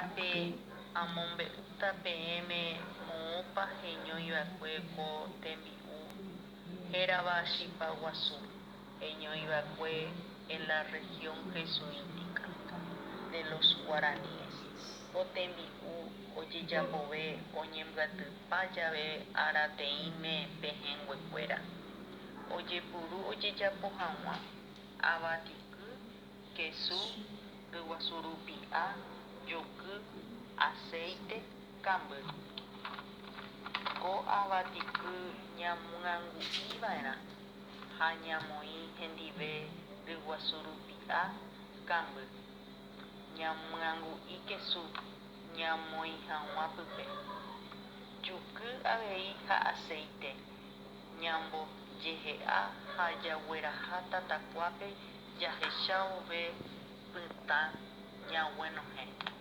árape amombe'úta peẽme moõpa heñoiva'ekue ko tembi'u hérava chipa guasu, heñoiva'ekue en la región jesuítica de los guaraníes. Ko tembi'u ojejapove oñembyatypa jave arateĩme pehẽnguekuéra. Ojepuru ojejapo hag̃ua avatiky, kesu, ryguasu rupi'a, juky, aceite, kamby. Ko avatiky ñamyangu'iva'erã ha ñamoĩ hendive ryguasu rupi'a, kamby. Ñamyangu'i kesu ñamoĩ hag̃ua pype. Juky avei ha aceite ñambojehe'a ha jagueraha tatakuápe jahecha vove pytã ñaguenohẽ.